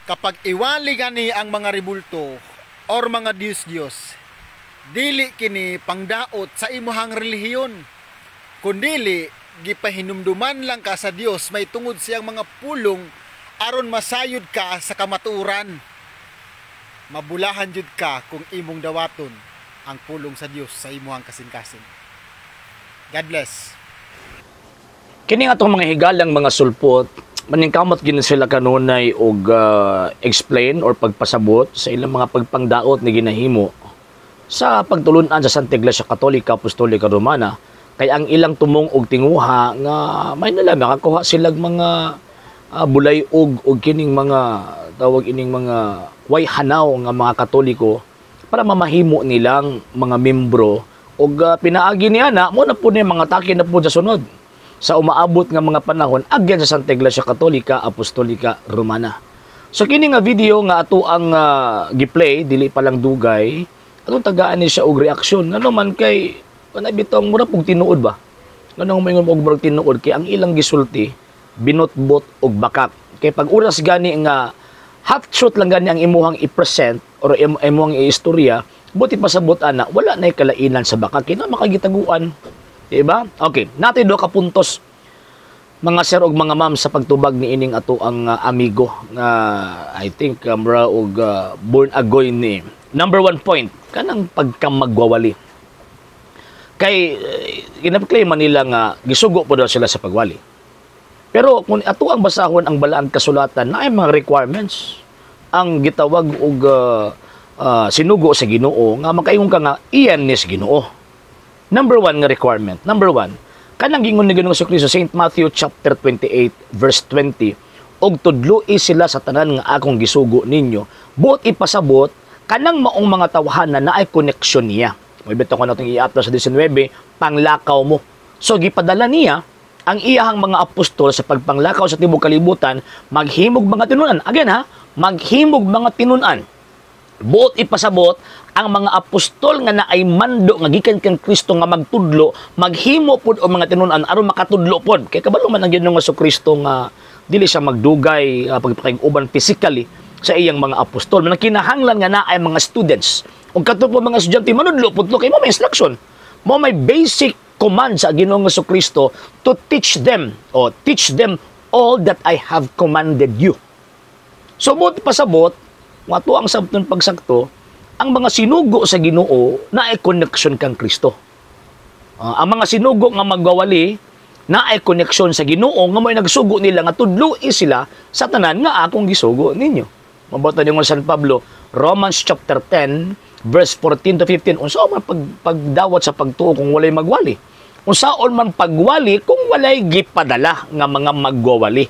Kapag iwali gani ang mga rebulto or mga Diyos-Diyos, dili kini pangdaot sa imuhang relihiyon, kundili gipahinumduman lang ka sa Dios may tungod siyang mga pulong aron masayod ka sa kamatuoran. Mabulahan jud ka kung imong dawaton ang pulong sa Dios sa imuhang kasing-kasing. God bless. Kini nga atong mga higalang mga sulpot, maningkamot gid sila kanunay og explain or pagpasabot sa ilang mga pagpangdaot ni ginahimo sa pagtulunan sa Santa Iglesia Katolika Apostolika Romana, kay ang ilang tumong og tinguha nga may nila makakuha silag mga bulay-og og kining mga tawag ining mga way hanaw nga mga Katoliko para mamahimo nilang mga membro og pinaagi niya na mo na po ni mga taki na po sa sunod sa umaabot nga mga panahon agyan sa Santa Iglesia Katolika Apostolika Romana. So kini nga video nga ato ang giplay dili pa lang dugay, atong tagaan ni siya og reaksyon, ngano man kay kanay bitong mura pug tinuod ba? Nganong moingon og murag tinuod? Kay ang ilang gisulti binotbot og bakak. Kay pag oras gani nga half truth lang gani ang imuhang i-present or imuhang iistorya, buti pasabot ana wala nay kalainan sa bakak kina makagitaguan. Diba? Okay, natin do ka puntos mga sir og mga ma'am sa pagtubag ni ining ato ang amigo nga I think mura og born agoy ni. Number one point, kanang pagkamagwawali. Kay ginaklaim man nila nga gisugo po daw sila sa pagwali. Pero kung ato ang basahon ang balaang kasulatan, na ay mga requirements ang gitawag og sinugo sa Ginoo nga makaingon ka nga iyan ni sa Ginoo. Number one nga requirement. Number one, kanang gingon ni Ginoong Kristo, St. Matthew chapter 28 verse 20, "Og tudloi sila sa tanan nga akong gisugo ninyo." Buot ipasabot kanang maong mga tawhan na naay koneksyon niya. May bitaw ko natong i-upload sa 19, panglakaw mo. So gipadala niya ang iyahang mga apostol sa pagpanglakaw sa tibuok kalibutan, maghimog mga tinunan. Again ha, maghimog mga tinunan. Buot ipasabot ang mga apostol nga naay mando nga gikan kang Kristo nga magtudlo, maghimo pud og mga tinunan aron makatudlo pod. Kay kabalo man ang Ginoong Kristo nga dili siya magdugay pagpakig-uban physically sa iyang mga apostol. Manang kinahanglan nga naay mga students. Ug kato po mga estudyante manudlo pud to kay mo may instruction. Mo may basic command sa Ginoong Kristo to teach them o teach them all that I have commanded you. So buot pasabot, wato ang sabton pagsakto, ang mga sinugo sa Ginoo naay connection kang Kristo. Ang mga sinugo nga magwawali naay connection sa Ginoo nga mo'y nagsugo nila nga tudloi sila sa tanan nga akong gisugo ninyo. Mabota ningon San Pablo, Romans chapter 10 verse 14 to 15, unsaon man pagdawat sa pagtuo kung walay magwali? Unsaon man pagwali kung walay gipadala nga mga magwawali?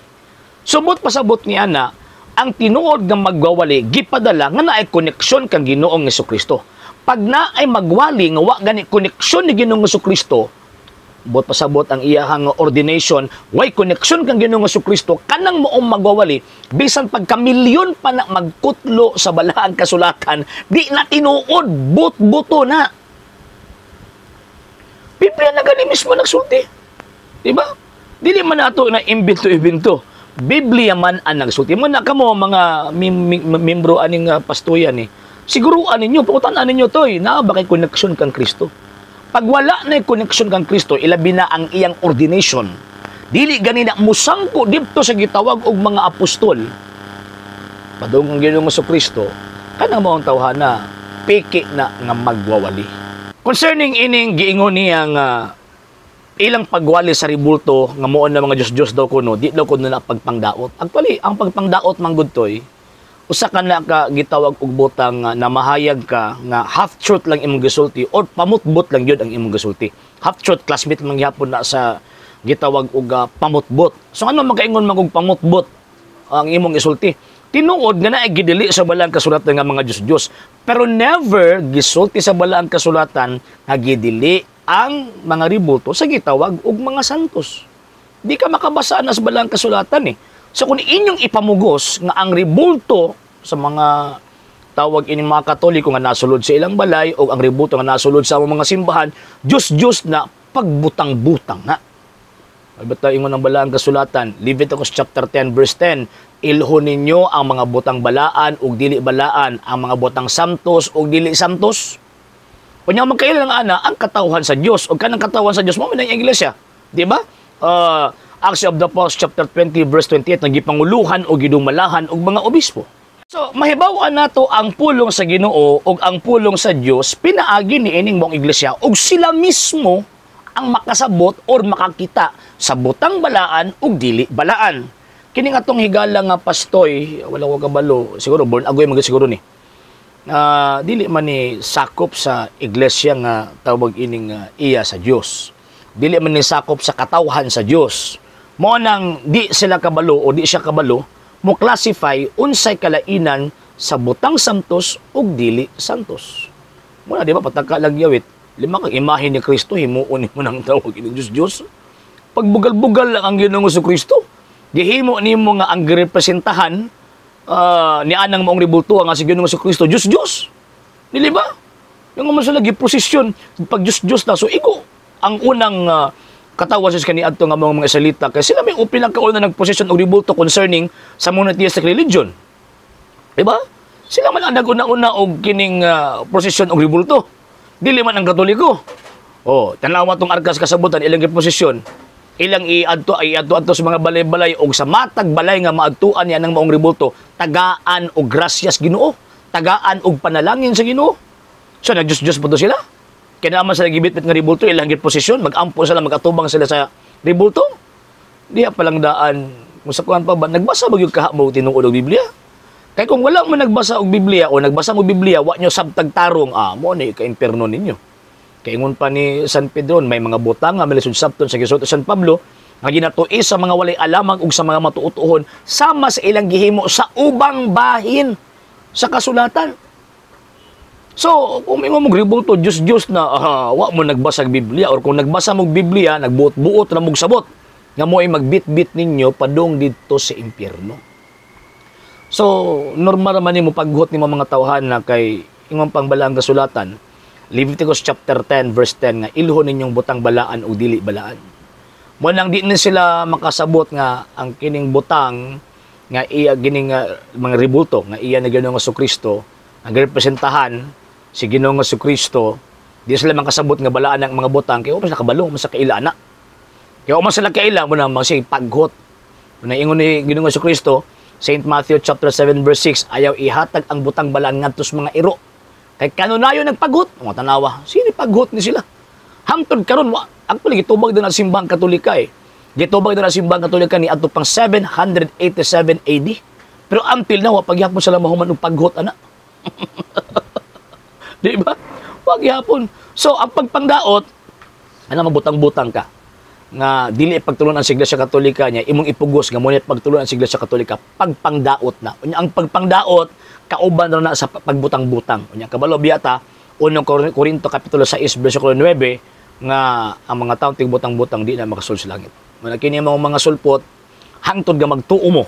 Subot pasabot ni ana, ang tinuod nga magwawali gipadala nga naay koneksyon kang Ginoong Kristo. Pag naay magwali nga wa gani koneksyon ni Ginoong Kristo, buot pasabot ang iyahang ordination way koneksyon kang Ginoong Kristo, kanang moong magwawali bisan pagkamilyon pa na magkutlo sa balaang kasulatan, di na tinuod, but-buto na. Biblia na gani mismo nagsulti. Diba? Dili man nato na imbento-imbento. Biblia man ang nagsulti. Mo na kamo mga membro aning pastoyan eh. Siguruan ninyo, pangutan-an ninyo toy, naa ba kay koneksyon kang Kristo? Pag wala na koneksyon kang Kristo, ilabi na ang iyang ordination. Dili gani na musangko didto sa gitawag og mga apostol. Padung ang Ginoong Kristo, kanang maong tawhana, peke na nga magwawali. Concerning ining giingon niya nga ilang pagwali sa rebulto nga moon na mga Diyos-Diyos daw kuno, di daw kuno na pagpangdaot. Actually, ang pagpangdaot manggod toy, usa ka na ka gitawag og butang nga namahayag ka nga half truth lang imong gisulti or pamutbot lang gyud ang imong gisulti. Half truth, classmate man gihapon na sa gitawag og pamutbot. So ano makaingon man og pamutbot ang imong gisulti? Tinuod nga naay gidili sa balaang kasulatan nga mga Diyos-Diyos, pero never gisulti sa balaang kasulatan nga gidili ang mga rebulto sa gitawag og mga santos. Di ka makabasa na sa balaang kasulatan eh. So kung inyong ipamugos nga ang rebulto sa mga tawag ining mga Katoliko nga nasulod sa ilang balay o ang rebulto nga nasulod sa mga simbahan, Diyos-Diyos na, pagbutang-butang na. Basta ingon ang balaang kasulatan, Leviticus chapter 10 verse 10, ilhon ninyo ang mga butang balaan ug dili balaan, ang mga butang samtos ug dili samtos. Unya magkaila lang ana ang katawhan sa Dios ug kanang katawhan sa Dios mao man ang iglesia, di ba? Acts of the Apostles chapter 20 verse 28, nagipanguluhan og gidumalahan og mga obispo. So, mahibaw-an nato ang pulong sa Ginoo ug ang pulong sa Dios pinaagi niining maong iglesia ug sila mismo ang makasabot or makakita sa butang balaan ug dili balaan. Kini nga atong higala nga pastoy, wala ko kabalo, siguro born agoy man siguro ni. Dili man ni sakop sa iglesia nga tawag ining iya sa Dios. Dili man ni sakop sa katawhan sa Dios. Mo nang di sila kabalo o di siya kabalo mo classify unsay kalainan sa butang santos ug dili santos. Muna di ba pataka lang yawit, lima kang imahe ni Kristo himuon nimo nang tawag ining Dios Dios. Pagbugal-bugal lang ang Ginoong Kristo. Gihimo nimo nga ang girepresentahan ni anang maong rebulto nga si Ginoong Kristo Dios Dios. Dili ba? Yung man sila giposisyon pag Dios Dios na, so igo ang unang katawan sa kaniadto nga mga Israelita kay sila may upil ang kauna nagposisyon og rebulto concerning sa monotheistic religion. Di ba? Sila man ang naguna-una og kining posisyon og rebulto. Dili man ang Katoliko. Oh, tanawa tong arkas kasabutan ilang giposisyon. Ilang iadto ay iadto-adto sa mga balay-balay og sa matag balay nga maadtuan niya ng maong rebulto, tagaan og grasyas Ginoo, tagaan og panalangin sa Ginoo. So nag-Diyos-Diyos pa to sila. Kaya naman sila gibitbit nga rebulto, ilang giposisyon, mag-ampo sila, mag-atubang sila sa rebulto. Diya palang daan, kung sa kuhan pa ba, nagbasa ba yung kaha mo tinuod og Biblia? Kaya kung wala mo nagbasa og Biblia o nagbasa mo Biblia, wa nyo sabtag tarong, mo ni ka-imperno ninyo. Kaya ingon pa ni San Pedro, may mga butang nga malisod sabton sa gisuot San Pablo, nga ginatuis sa mga walay alamang ug sa mga matuotuhon, sama sa ilang gihimo sa ubang bahin sa kasulatan. So, kung ingon mo rebulto, Diyos-Diyos na, wa mo nagbasa og Biblia, or kung nagbasa mo Biblia, nagbuot-buot na mong sabot, nga mo ay magbit-bit ninyo padung didto sa impyerno. So, normal naman nimo paghuot nimo mga tawhan na kay ingon pang balaang kasulatan, Leviticus chapter 10 verse 10 nga ilhon ninyong butang balaan o dili balaan. Mo nang di ni sila makasabot nga ang kining butang nga iya gining mga rebulto nga iya na Ginoong Kristo ang representahan si Ginoong Kristo, di sila makasabot nga balaan ang mga butang kay wa sila kabalo man sa kaila na. Kaya man sila kaila mo na mga paghot. Mo ingon ni Ginoong Kristo, St. Matthew chapter 7 verse 6, ayaw ihatag ang butang balaan ngadto sa mga iro. Kay kanunayon nagpaghot, mga tanawa, sino paghot ni sila? Hangtod karon wa actually gitubag din ang simbahang Katolika eh. Gitubag din ang simbahang Katolika ni adto pang 787 AD. Pero until now wa pagyapon sila mahuman og paghot ana. Di ba? Wag gyapon. So ang pagpangdaot ana mabutang-butang ka nga dili pagtulunan sa Iglesia Katolika niya imong ipugos nga mo pagtulunan sa Iglesia Katolika pagpangdaot na. Unya ang pagpangdaot kauban ra na sa pagbutang-butang. Unya kabalo biyata 1 Korinto kapitulo 6 bersikulo 9 nga ang mga tawo tigbutang-butang di na makasul sa langit. Muna kini mga sulpot hangtod nga magtuo mo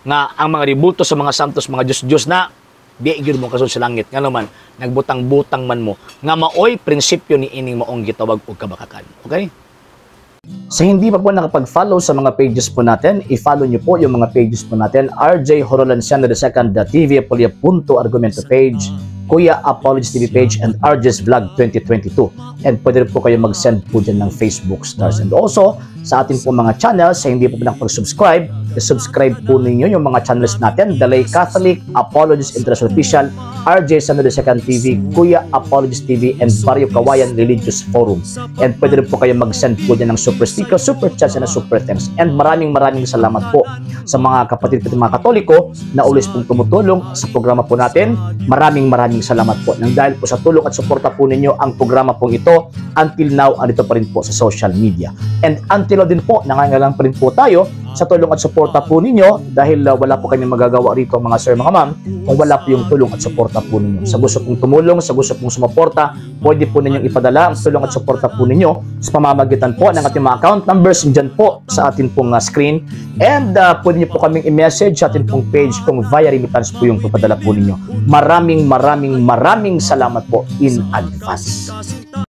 nga ang mga rebulto sa mga santos mga Diyos-Diyos na di gyud mo kasul sa langit. Ngano man nagbutang-butang man mo nga maoy prinsipyo ni ining maong gitawag og kabakakan. Okay? Sa hindi pa po nakapag-follow sa mga pages po natin, i-follow nyo po yung mga pages po natin, RJ Horolanciano II, TV Apolia Punto Argumento page, Kuya Apologies TV page, and RJ's Vlog 2022. And pwede rin po kayo mag-send po dyan ng Facebook stars. And also, sa ating po mga channels, sa hindi po nakapag-subscribe, i-subscribe po ninyo yung mga channels natin, The Lay Catholic, Apologies International Official, RJ Sano II TV, Kuya Apologies TV, and Barrio Kawayan Religious Forum. And pwede rin po kayo mag-send po dyan ng super sticker, super chats, and super thanks. And maraming maraming salamat po sa mga kapatid po mga Katoliko na ulis pong tumutulong sa programa po natin. Maraming maraming salamat po. Nang dahil po sa tulong at suporta po ninyo ang programa pong ito, until now, andito pa rin po sa social media. And until now din po, nangangailangan pa rin po tayo sa tulong at suporta po ninyo dahil wala po kami magagawa rito mga sir, mga ma'am, kung wala po yung tulong at suporta po ninyo. Sa gusto pong tumulong, sa gusto pong sumuporta, pwede po ninyong ipadala ang tulong at suporta po ninyo sa pamamagitan po ng ating mga account numbers dyan po sa atin pong screen. And pwede niyo po kaming i-message sa atin pong page kung via remittance po yung papadala po ninyo. Maraming maraming maraming salamat po in advance.